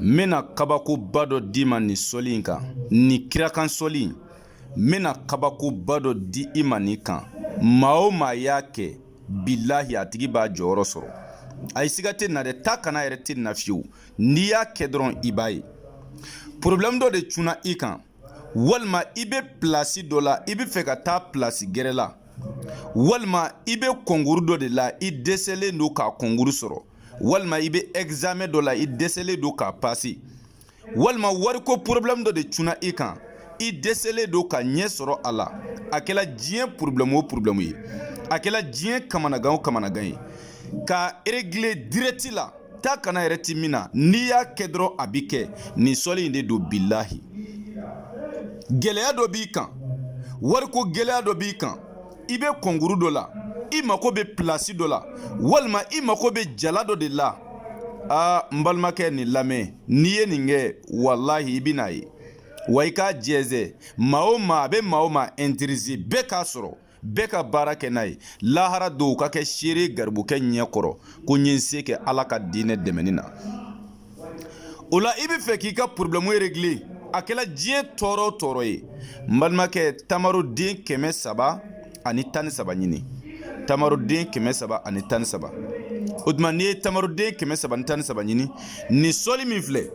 N bɛna kabakoba dɔ d'i ma nin sɔli in kan, nin kirakan sɔli in. N bɛna kabakoba dɔ di i ma nin kan. Maa o maa y'a kɛ, bilahi, a tigi b'a jɔyɔrɔ sɔrɔ. Ayi, siga tɛ na dɛ, taa kana yɛrɛ tɛ na fiyewu. N'i y'a kɛ dɔrɔn, i b'a ye problème dɔ de cunna i kan, walima i bɛ pilasi dɔ la, i bɛ fɛ ka taa pilasi gɛrɛ la, walima i bɛ concours dɔ de la, i dɛsɛlen don k'a concours sɔrɔ, walima i bɛ examen dɔ la, i dɛsɛlen don k'a passer, walima wariko problème dɔ de cunna i kan, i dɛsɛlen don ka ɲɛ sɔrɔ a la. A kɛla diɲɛ problème o problème ye, a kɛla diɲɛ kamanagan o kamanagan ye, ka régler direct la, taa kana yɛrɛ ti min na, n'i y'a kɛ dɔrɔn a bi kɛ. Nin sɔli in de don. Bilahi, gɛlɛya dɔ b'i kan, wariko gɛlɛya dɔ b'i kan, i bɛ concours dɔ la, i mako bɛ pilasi dɔ la, walima i mako bɛ jala dɔ de la. Aa, n balimakɛ, nin lamɛn. N'i ye nin kɛ, walahi, i bɛ n'a ye. Wa i k'a jɛnsɛn, maa o maa, a bɛ maa o maa intéressé, bɛɛ k'a sɔrɔ, bɛɛ ka baara kɛ n'a ye. Lahara don, ka kɛ seere garibukɛ ɲɛ kɔrɔ ko n ye n se kɛ Ala ka diinɛ dɛmɛni na. O la, i bɛ fɛ k'i ka problème régler, a kɛla diɲɛ tɔɔrɔ o tɔɔrɔ ye, n balimakɛ, tamaroden 313 ɲini, tamaroden 313. O tuma, n'i ye tamaroden 313 ɲini, nin sɔli min filɛ,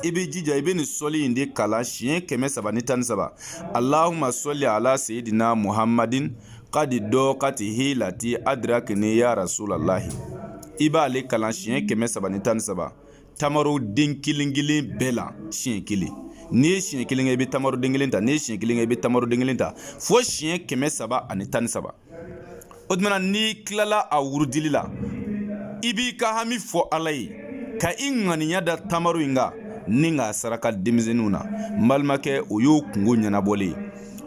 i b'i jija, i bɛ nin sɔli in de kalan siɲɛ 313: Allahumma sɔli ala seyidina Muhammadin kadi dɔkati hilati adrakini ya Rasulalahi. I b'ale kalan siɲɛ 313, tamaroden kelen kelen bɛɛ la siɲɛ kelen. N'i ye siɲɛ kelen kɛ, i bɛ tamaroden kelen ta. N'i ye siɲɛ kelen kɛ, i bɛ tamaroden kelen ta, fo siɲɛ 313. O tuma, n'i tilala a wurudili la, i b'i ka hami fɔ Ala ye, ka i ŋaniya da tamaro in kan ni k'a saraka denmisɛnninw na. N balimakɛ, o y'o kungo ɲɛnabɔlen ye.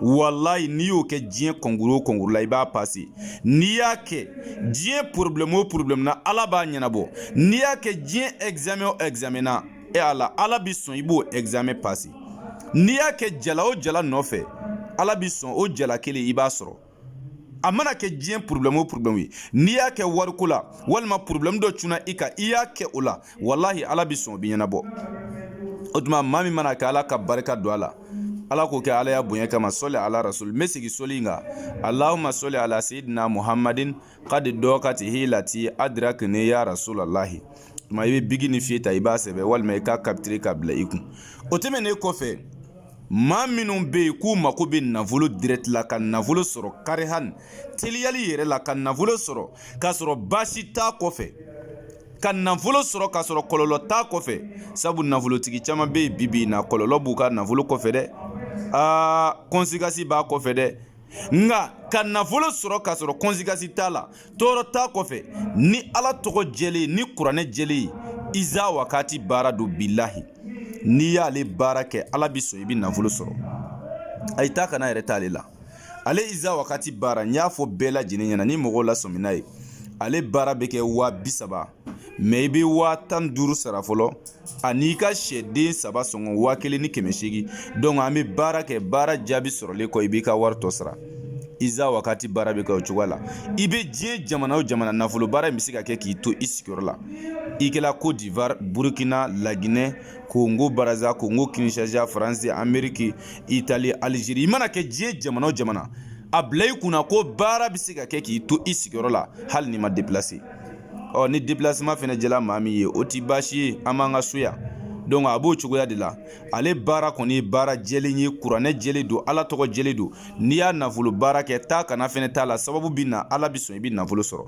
Walayi, n'i y'o kɛ, diɲɛ concours o concours la, i b'a passer. N'i y'a kɛ, diɲɛ problème o problème na, Ala b'a ɲɛnabɔ. N'i y'a kɛ, diɲɛ examen o examen na, e Ala, Ala bi sɔn, i b'o examen passer. N'i y'a kɛ, jala o jala nɔfɛ, Ala bi sɔn, o jala kelen, i b'a sɔrɔ. A mana kɛ diɲɛ problème o problème ye, n'i y'a kɛ wariko la, walima problème dɔ cunna i kan, i y'a kɛ o la, walahi, Ala bi sɔn, o bi ɲɛnabɔ. O tuma, maa min mana kɛ, Ala ka barika don a la. Ala k'o kɛ Ala ya bonya kama. Sɔli ala rasul. N bɛ segin sɔli in kan: Allahumma sɔli ala seyidina Muhammadin kadi dɔkati hilati adrakini ya Rasulalahi. Tuma, i bɛ bigi ni fiye ta, i b'a sɛbɛn, walima i k'a capturer ka bila i kun. O tɛmɛnen kɔfɛ, maa minnu bɛ yen k'u mako bɛ nafolo direct la, ka nafolo sɔrɔ karihan, teliyali yɛrɛ la, ka nafolo sɔrɔ k'a sɔrɔ baasi t'a kɔfɛ, ka nafolo sɔrɔ k'a sɔrɔ kɔlɔlɔ t'a kɔfɛ, sabu nafolotigi caman bɛ yen bi bi in na, kɔlɔlɔ b'u ka nafolo kɔfɛ dɛ, aa, conséquence b'a kɔfɛ dɛ. Nka ka nafolo sɔrɔ k'a sɔrɔ conséquence t'a la, tɔɔrɔ t'a kɔfɛ, ni Ala tɔgɔ jɛlen, ni Kuranɛ jɛlen ye, iza wakati baara don. Bilahi, n'i y'ale baara kɛ, Ala bi sɔn, i bɛ nafolo sɔrɔ. A yi, taa kana yɛrɛ t'ale la. Ale iza wakati baara, n y'a fɔ bɛɛ lajɛlen ɲɛna, ni mɔgɔw lasɔmina ye, ale baara bɛ kɛ 30 000, mais i bɛ 15 000 sara fɔlɔ, ani i ka sɛden saba sɔngɔ, 1800. Donc an bɛ baara kɛ, baara jaabi sɔrɔlen kɔ, i b'i ka wari tɔ sara. Iza wakati baara bɛ kɛ o cogoya la. I bɛ diɲɛ jamana o jamana, nafolo baara in bɛ se ka kɛ k'i to i sigiyɔrɔ la. I kɛla Côte d'Ivoire, Burkina, Laginɛ, Congo Brazza, Congo Kinshasa, France, Amérique, Italie, Algérie, i mana kɛ diɲɛ jamana o jamana, a bila i kunna ko baara bɛ se ka kɛ k'i to i sigiyɔrɔ la, hali n'i ma déplacer. Ɔ, ni déplacement fɛnɛ jɛla maa min ye, o ti baasi ye, an b'an ka so yan. Donc a b'o cogoya de la. Ale baara kɔni ye baara jɛlen ye, Kuranɛ jɛlen don, Ala tɔgɔ jɛlen don. N'i y'a nafolo baara kɛ, taa kana fɛnɛ t'a la, sababu bɛ na, Ala bɛ sɔn, i bɛ nafolo sɔrɔ.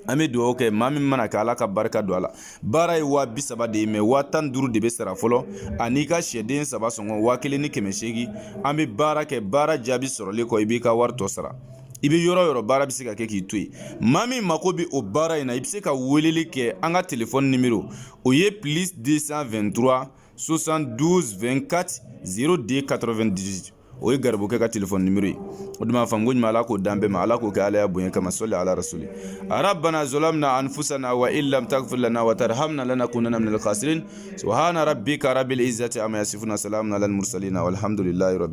An bɛ dugawu kɛ, maa min mana kɛ, Ala ka barika don a la. Baara ye 30 000 de ye, mais 15 000 de bɛ sara fɔlɔ, ani ka sɛden saba sɔngɔ, 1800. An bɛ baara kɛ, baara jaabi sɔrɔlen kɔ, i b'i ka wari tɔ sara. I bɛ yɔrɔ yɔrɔ, baara bɛ se ka kɛ k'i to yen. Maa min mako bɛ o baara in na, i bɛ se ka weleli kɛ an ka telefɔni nimero, o ye plus 223 72 24 02 98. O ye garibukɛ ka telefɔni nimero ye. O duma, faamu ko ɲuman, Ala k'o dan bɛɛ ma. Ala k'o kɛ Ala ya bonya kama. Sɔli ala rasuli. Rabbana zolamna anfusana wa in lam taghfir lana wa tarhamna lanakunanna minal khasirin. Subhana rabbika rabbil izzati amma yasifuna, salamun alal mursalin, walhamdulillahi rabbil